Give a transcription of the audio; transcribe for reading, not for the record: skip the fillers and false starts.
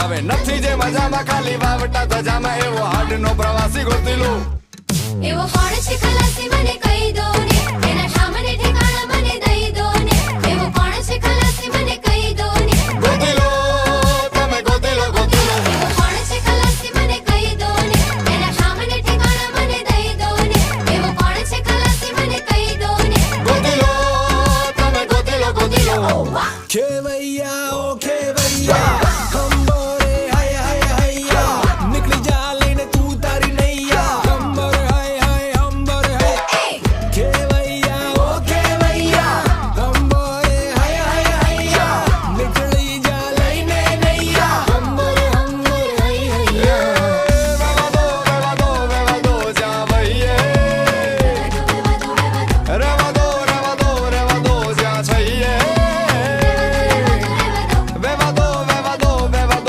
આવે નથી જે મજામાં, ખાલી વાવટા ધજામાં, એવો હાડનો પ્રવાસી ગોતી લો. એવો કોણ છે ખલાસી, મને કહી દો.